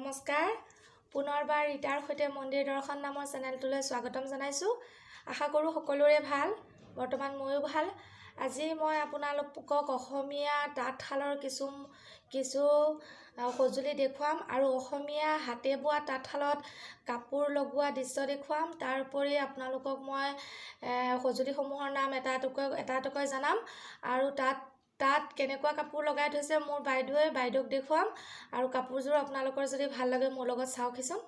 নমস্কাৰ। পুনৰবাৰ ৰীতাৰ সৈতে মন্দিৰ দৰ্শন নামৰ চেনেলটোলৈ স্বাগতম জনাইছোঁ। আশা কৰোঁ সকলোৰে ভাল, বৰ্তমান ময়ো ভাল। আজি মই আপোনালোকক অসমীয়া তাঁতশালৰ কিছু কিছু সঁজুলি দেখুৱাম আৰু অসমীয়া হাতে বোৱা তাঁতশালত কাপোৰ লগোৱা দৃশ্য দেখুৱাম। তাৰোপৰি আপোনালোকক মই সঁজুলিসমূহৰ নাম এটা এটাকৈ এটা এটাকৈ জনাম আৰু তাত তাত কেনেকুৱা কাপোৰ লগাই থৈছে মোৰ বাইদেৱে, বাইদেউক দেখুৱাম। আৰু কাপোৰযোৰ আপোনালোকৰ যদি ভাল লাগে মোৰ লগত চাওকহিচোন।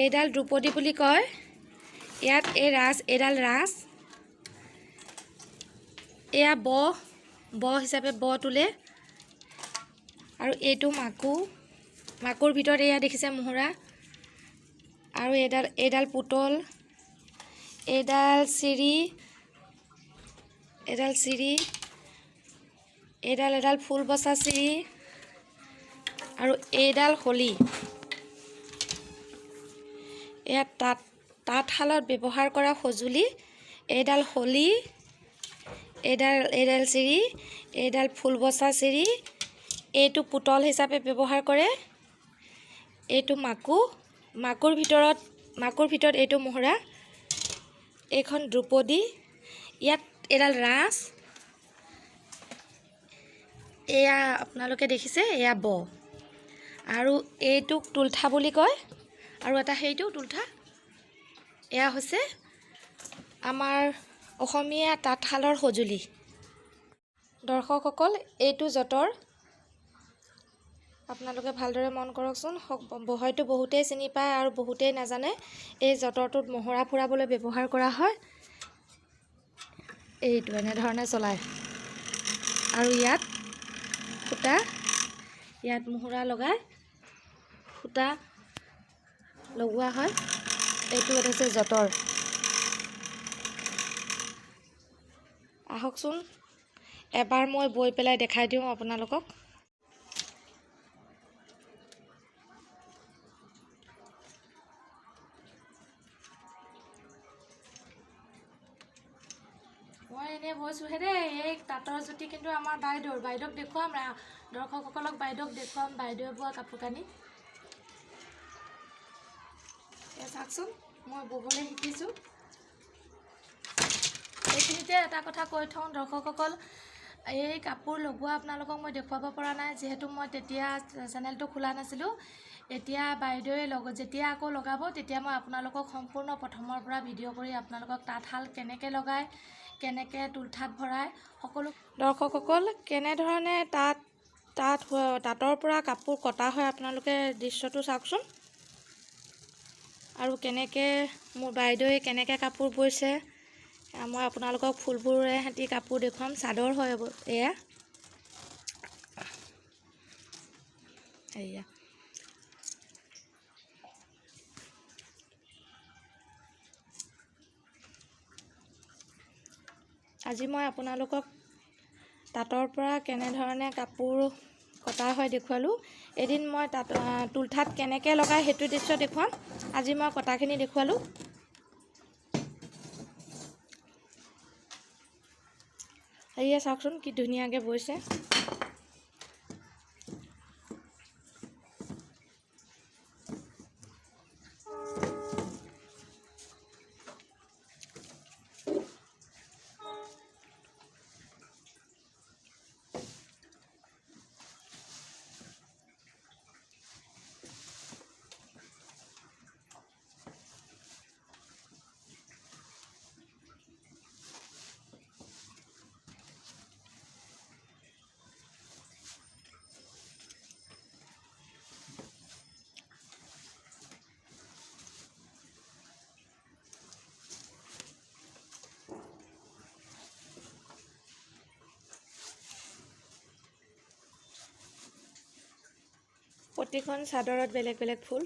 এইডাল দ্ৰৌপদী বুলি কয়। ইয়াত এই ৰাঁচ, এইডাল ৰাঁচ, এয়া ব ব হিচাপে ব তোলে। আৰু এইটো মাকো, মাকোৰ ভিতৰত এয়া দেখিছে মোহৰা। আৰু এইডাল এইডাল পুতল, এইডাল চিৰি, এডাল চিৰি, এইডাল এডাল ফুল বচা চিৰি আৰু এইডাল শলি। এয়া তাঁতশালত ব্যৱহাৰ কৰা সঁজুলি। এইডাল শলি, এইডাল এইডাল চিৰি, এইডাল ফুল বচা চিৰি, এইটো পুতল হিচাপে ব্যৱহাৰ কৰে। এইটো মাকো, মাকোৰ ভিতৰত এইটো মোহৰা। এইখন দ্ৰৌপদী, ইয়াত এডাল ৰাঁচ। এয়া আপোনালোকে দেখিছে, এয়া ব। আৰু এইটোক তুলঠা বুলি কয়। আৰু এটা সেইটো তুলঠা। এয়া হৈছে আমাৰ অসমীয়া তাঁতশালৰ সঁজুলি। দৰ্শকসকল, এইটো যঁতৰ, আপোনালোকে ভালদৰে মন কৰকচোন। হয়তো বহুতেই চিনি পায় আৰু বহুতেই নাজানে। এই যঁতৰটোত মহৰা ফুৰাবলৈ ব্যৱহাৰ কৰা হয়। এইটো এনেধৰণে চলায় আৰু ইয়াত সূতা, ইয়াত মুহুৰা লগাই সূতা লগোৱা হয়। এইটো হৈছে যঁতৰ। আহকচোন, এবাৰ মই বৈ পেলাই দেখাই দিওঁ আপোনালোকক। মই এনেই বৈছোঁহে দেই। এই তাঁতৰ জুতি কিন্তু আমাৰ বাইদেউৰ, বাইদেউক দেখুৱাম, দৰ্শকসকলক বাইদেউক দেখুৱাম বাইদেৱে বোৱা কাপোৰ কানি। এয়া চাওকচোন, মই ব'বলৈ শিকিছোঁ। এইখিনিতে এটা কথা কৈ থওঁ দৰ্শকসকল, এই কাপোৰ লগোৱা আপোনালোকক মই দেখুৱাব পৰা নাই, যিহেতু মই তেতিয়া চেনেলটো খোলা নাছিলোঁ। এতিয়া বাইদেৱে যেতিয়া আকৌ লগাব, তেতিয়া মই আপোনালোকক সম্পূৰ্ণ প্ৰথমৰ পৰা ভিডিঅ' কৰি আপোনালোকক তাঁতশাল কেনেকৈ লগায়, কেনেকৈ তুলঠাত ভৰায় সকলো। দৰ্শকসকল, কেনেধৰণে তাঁত তাঁত তাঁতৰ পৰা কাপোৰ কটা হয় আপোনালোকে দৃশ্যটো চাওকচোন। আৰু কেনেকৈ মোৰ বাইদেৱে কেনেকৈ কাপোৰ বৈছে, মই আপোনালোকক ফুলবোৰে সৈতে কাপোৰ দেখুৱাম। চাদৰ হয় এয়া। এয়া আজি মই আপোনালোকক তাঁতৰ পৰা কেনেধৰণে কাপোৰ কটা হয় দেখুৱালোঁ। এদিন মই তাঁত তুলঠাত কেনেকৈ লগায় সেইটো দৃশ্য দেখুৱাম। আজি মই কটাখিনি দেখুৱালোঁ। এয়া চাওকচোন, কি ধুনীয়াকৈ বৈছে। প্ৰতিখন চাদৰত বেলেগ বেলেগ ফুল।